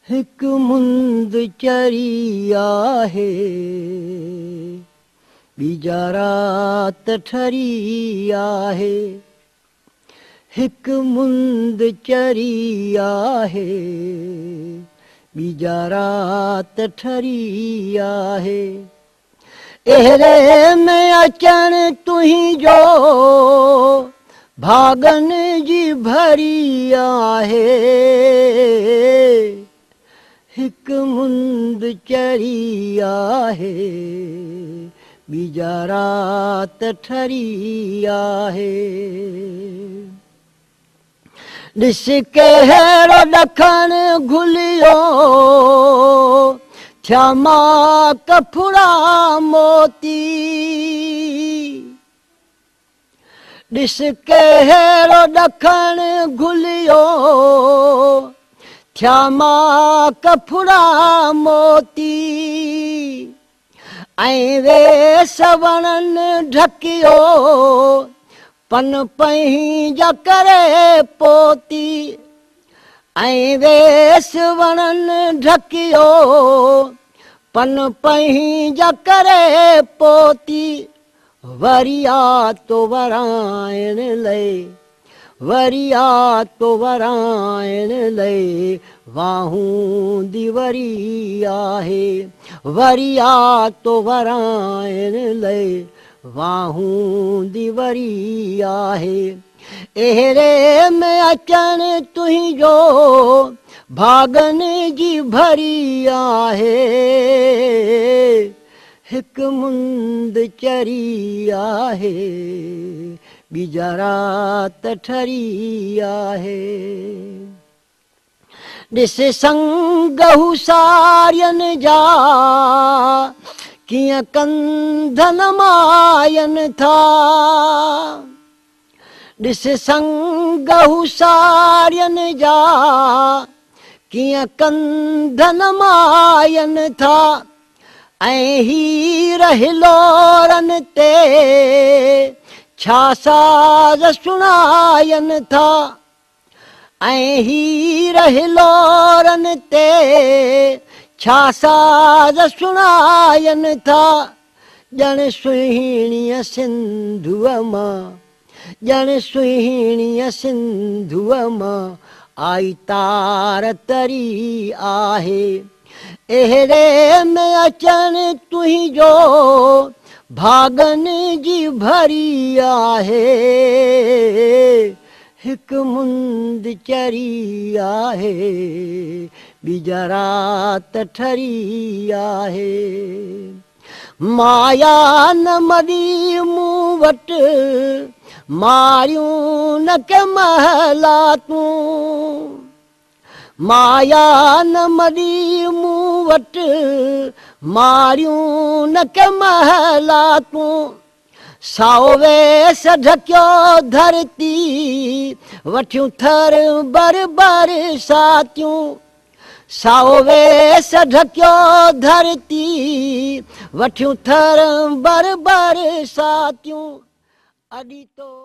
हिकु मुंद चरी आहे, ॿी राति ठरी आहे। हिकु मुंद चरी आहे, ॿी राति ठरी आहे। अहिड़े में अचणु तुंहिंजो भाॻनि जी भरी आहे। हिकु मुंद चरी आहे, ॿी राति ठरी आहे। ॾिस कहिड़ो ॾखण घुलियो, थिया मां कफुड़ा मोती। ॾिस कहिड़ो ॾखण घुलियो, थिया मां कफुड़ा मोती। ऐं वेस वणनि ढकियो, पन पंहिंजा करे पोती। ऐं वेस वणनि ढकियो, पन पंहिंजा करे पोती। वरी आ तो वराइण लइ, वरी आ तो वराइण लइ, वाहूंदी वरी आहे। वरी आ तो वराइण लइ, वाहूंदी वरी आहे। अहिड़े में अचणु तुंहिंजो भाॻनि जी भरी आहे। हिकु मुंद चरी आहे, ॿी राति ठरी आहे। ॾिस संग हुसारियनि जा, कीअं कंधन मायनि था। ॾिस संग हुसारियनि जा, कीअं कंधन मायनि था। ऐं हीर हिलोरनि ते छा साज़ सुणायनि था। ऐं हीर हिलोरनि ते छा साज़ सुणायनि था। ॼण सुहिणीअ सिंधूअ मां, ॼण सुहिणीअ सिंधूअ मां आई तार तरी आहे। अहिड़े में अचणु तुंहिंजो भाॻनि जी भरी आहे। हिकु मुंद चरी आहे, ॿी राति ठरी आहे। माया न मरी मूं वटि, मारियूं न के महलातूं। माया न मरी मूं वटि, मारियूं न के महलातूं। साओ वेस ढकियो धरती, वठियूं थर बर बरसातियूं। साओ वेस ढकियो धरती, वठियूं थर बर बरसातियूं। अॾी तो